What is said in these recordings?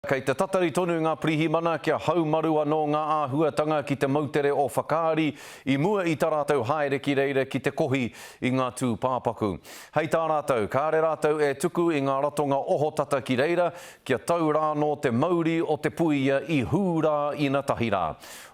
Kei te tatari tonu ngā pirihimana kia haumaru anō ngā āhuatanga ki te moutere o Whakaari i mua i tā rātou haere ki reira ki te kohi i ngā tūpāpaku. Hei tā rātou, kāre rātou e tuku i ngā ratonga ohotata ki reira kia tau rānō te mauri o te puia i hū rā inatahi rā.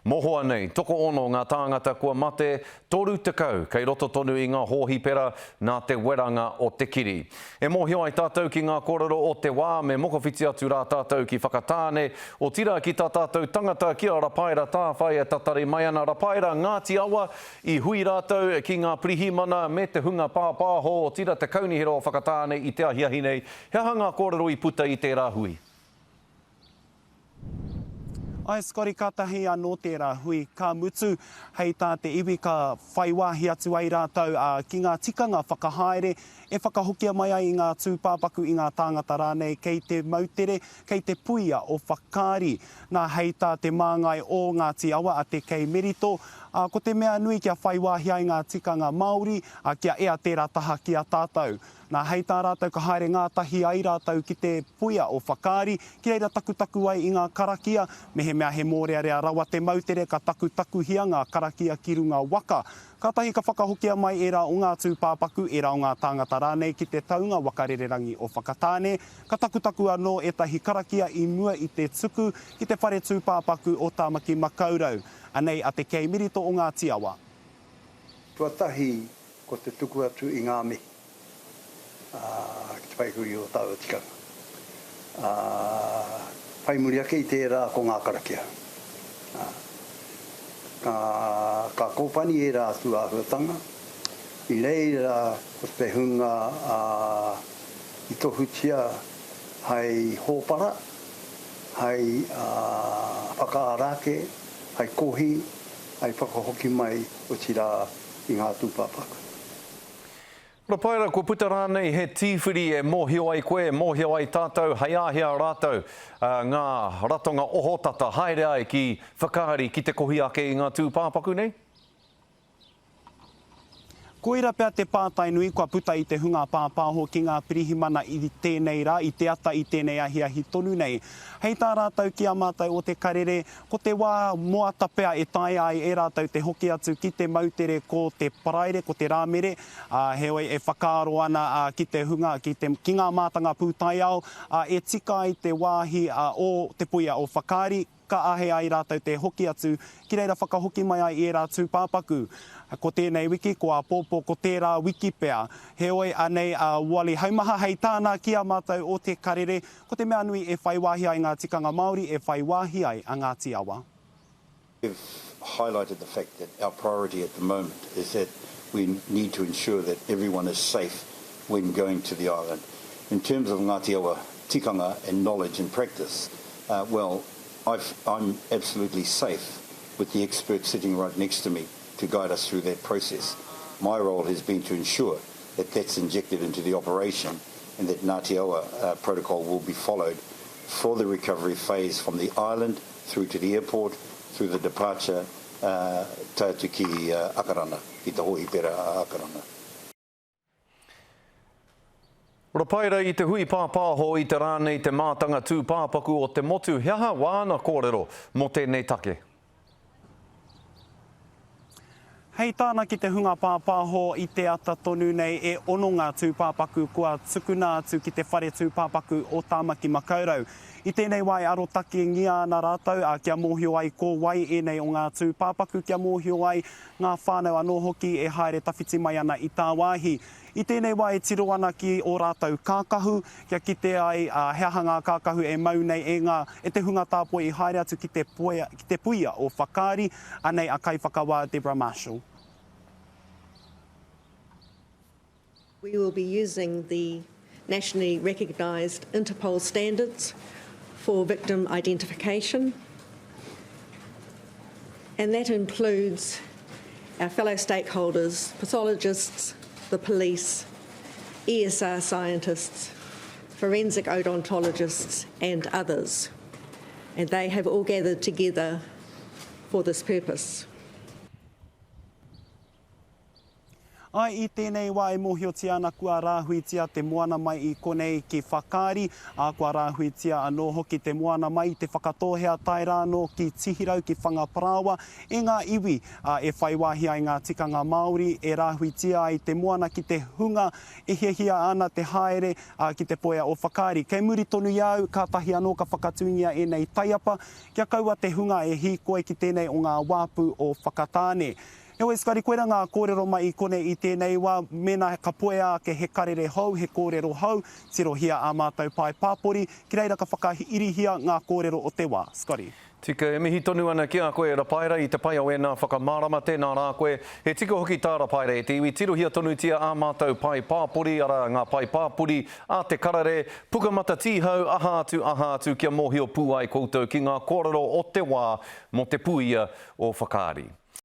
Mohoa nei, tokoono ngā tāngata kua mate, 30 kei roto tonu i ngā hōhipera nā te weranga o te kiri. E mōhio ai tātou ki ngā kōrero o te wā me mokowhiti atu rā tātou ki Whakatāne, otirā ki tā tātou tangata ki a Rapaera Tāwhai e tatari mai ana Rapaera, Ngāti Awa, i hui rātou ki ngā pirihimana me te hunga pāpāho, otirā te Kaunihera o Whakatāne i te ahiahi nei. He aha ngā kōrero i puta i tērā hui? Ae Scotty katahi anō tērā hui, ka mutu, hei tā te iwi ka whai wāhi atu ai rātou ki ngā tikanga whakahaere e whakahokia mai ai i ngā tūpāpaku i ngā tāngata rānei kei te moutere, kei te puia o Whakaari. Nā, hei tā te māngai o Ngāti Awa a Te Kei Merito, ko te mea nui kia whai wāhi ai ngā tikanga Māori, kia ea tērā taha ki a tātou. Nā, hei tā rātou ka haere ngātahi ai rātou ki te puia o Whakaari, ki reira takutaku ai i ngā karakia, mehemea he mōrearea rawa te moutere ka takutakuhia ngā karakia ki runga waka. Kātahi ka whakahokia mai ērā o ngā tūpāpaku, ērā o ngā tāngata rānei ki te taunga waka rererangi o Whakatāne, ka takutaku anō ētahi karakia i mua i te tuku ki te whare tūpāpaku o Tāmaki Makaurau. Anei a Te Kei Mirito o Ngāti Awa. Tuatahi ko te tuku atu i ngā mihi ki te whai hui o tāua tikanga. Ā, whai muri ake i tērā ko ngā karakia. Ā, ka, ka kōpani ērā atu āhuatanga, i reira ko te hunga ā, i tohutia hai hōpara, hai ā, whakaara ake, hai kohi, hai whakahoki mai, otirā, i ngā tūpāpaku. Rapaera, kua puta rānei he tīwhiri e mōhio ai koe, e mōhio ai tātou hei āhea rātou ngā ratonga ohotata haere ai ki Whakaari ki te kohi ake i ngā tūpāpaku nei? Koira pea te pātai nui kua puta i te hunga pāpāho ki ngā pirihimana i tēnei rā, i te ata i tēnei ahiahi tonu nei. Hei tā rātou ki a mātou o Te Karere, Ko te wā moata pea e taea ai e rātou te hoki atu ki te moutere ko te Paraire, ko te Rāmere, ā, heoi e whakaaro ana ki te hunga, ki te, ki ngā mātanga pūtaiao, ā, e tika ai te wāhi o Te Puia o Whakaari, ka āhei ai rātou te hoki atu ki reira whakahoki mai ai i ērā tūpāpaku. Ko tēnei wiki, ko āpōpō, ko tērā wiki pea. Heoi, anei a Wally Haumaha hei tāna ki a mātou o Te Karere, Ko te mea nui e whai wāhi ai ngā tikanga Māori, e whai wāhi ai a Ngāti Awa. We've highlighted the fact that our priority at the moment is that we need to ensure that everyone is safe when going to the island. In terms of Ngāti Awa tikanga and knowledge and practice, well, I've, I'm absolutely safe with the experts sitting right next to me to guide us through that process. My role has been to ensure that that's injected into the operation and that Ngāti Awa protocol will be followed for the recovery phase from the island through to the airport, through the departure tae atu ki Akarana, ki te hōhipera a Akarana. Rapaera i te hui pāpāho i te rā nei te mātanga tūpāpaku o te motu, he aha wāna kōrero mō tēnei take? Hei tāna ki te hunga pāpāho i te ata tonu nei e ono ngā tūpāpaku kua tukuna atu ki te whare tūpāpaku o Tāmaki Makaurau. I tēnei wā e arotakengia ana rātou, ā, kia mōhio ai ko wai ēnei o ngā tūpāpaku, kia mōhio ai ngā whānau anō hoki e haere tawhiti mai ana i tāwāhi. I tēnei wā e tiro ana ki ō rātou kākahu, kia kite ai he aha ngā kākahu e mau nei e ngā, e te hunga tāpoi i haere atu ki te poea, ki te puia o Whakaari, anei a Kaiwhakawā Deborah Marshall. We will be using the nationally recognised Interpol standards for victim identification and that includes our fellow stakeholders, pathologists, the police, ESR scientists, forensic odontologists and others. And they have all gathered together for this purpose. Āe, i tēnei wā e mōhiotia ana kua rāhuitia te moana mai i konei ki Whakaari, ā, kua rāhuitia anō hoki te moana mai i Te Whakatōhea tae rā anō ki Tihirau, ki Whangaparāoa, e ngā iwi, ā, e whai wāhi ai ngā tikanga Māori, e rāhuitia ai te moana ki te hunga e hiahia ana te haere, ā, ki te puea o Whakaari. Kei muri tonu i a au, kātahi anō ka whakatūngia ēnei taiapa, kia kaua te hunga e hīkoi ki tēnei o ngā wāpu o Whakatāne. Heoi, Scotty, koira ngā kōrero mai i konei i tēnei wā, mēnā ka puea ake he karere hou, he kōrero hou, tirohia ā mātou pae pāpori, ki reira ka whakairihia ngā kōrero o te wā. Scotty. Tika, e mihi tonu ana ki a koe e Rapaera i te pai o ēnā whakamārama, tēnā rā koe. He tika hoki tā Rapaera e te iwi, tirohia tonutia ā mātou pae pāpori, arā, ngā pae pāpori a te karere, Pukamata tīhau, aha atu, aha atu, kia mōhio pū ai koutou ki ngā kōrero o te wā mō te puia o Whakaari.